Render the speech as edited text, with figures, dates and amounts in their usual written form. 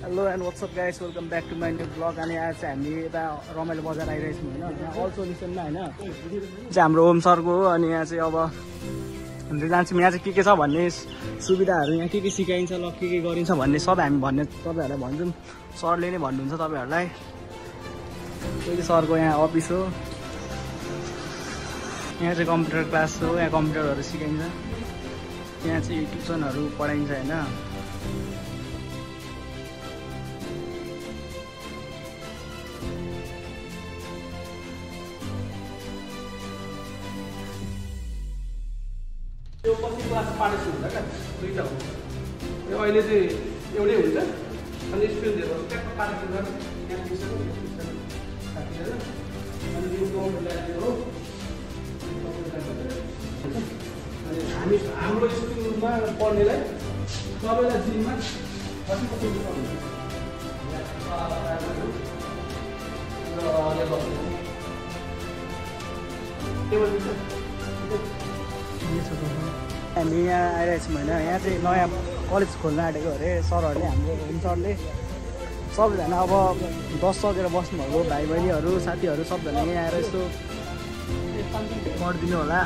Hello and what's up guys, welcome back to my new blog. अनि आज चाहिँ हामी यता रमाइलो बजार आइरहेछौँ होइन, यहाँ अल सोल्युसनमा होइन चाहिँ हाम्रो होम सरको हो। अनि यहाँ चाहिँ अब हामी जान्छौँ, यहाँ चाहिँ के छ भन्ने सुविधाहरू, यहाँ के सिकाइन्छ, ल के गरिन्छ भन्ने सब हामी भन्ने तपाईँहरूलाई भन्छौँ। सरले नै भन्नुहुन्छ तपाईँहरूलाई। त्यही सरको यहाँ अफिस हो, यहाँ चाहिँ कम्प्युटर क्लास हो, यहाँ कम्प्युटरहरू सिकाइन्छ, यहाँ चाहिँ ट्युसनहरू पढाइन्छ होइन। यो कति क्लास पार्टिसन हुन्छ क्या, दुईवटा हुन्छ। यो अहिले चाहिँ एउटै हुन्छ अनि स्टुडेन्टहरू ट्याक्क पार्टिसन गरेर यहाँ ट्युसन साथीहरू अनि यो गभर्मेन्ट हो। अनि हामी हाम्रो स्कुलमा पढ्नेलाई सबैलाई दिनमा कति कति हुन्छ हामी यहाँ आइरहेछौँ होइन, यहाँ चाहिँ नयाँ कलेज खोल्न आँटेको अरे सरहरूले, हाम्रो होम सरले। सबजना अब 10 सकेर बस्नुभएको भाइ बहिनीहरू साथीहरू सबजना यहाँ आएर यसो गरिदिनु होला।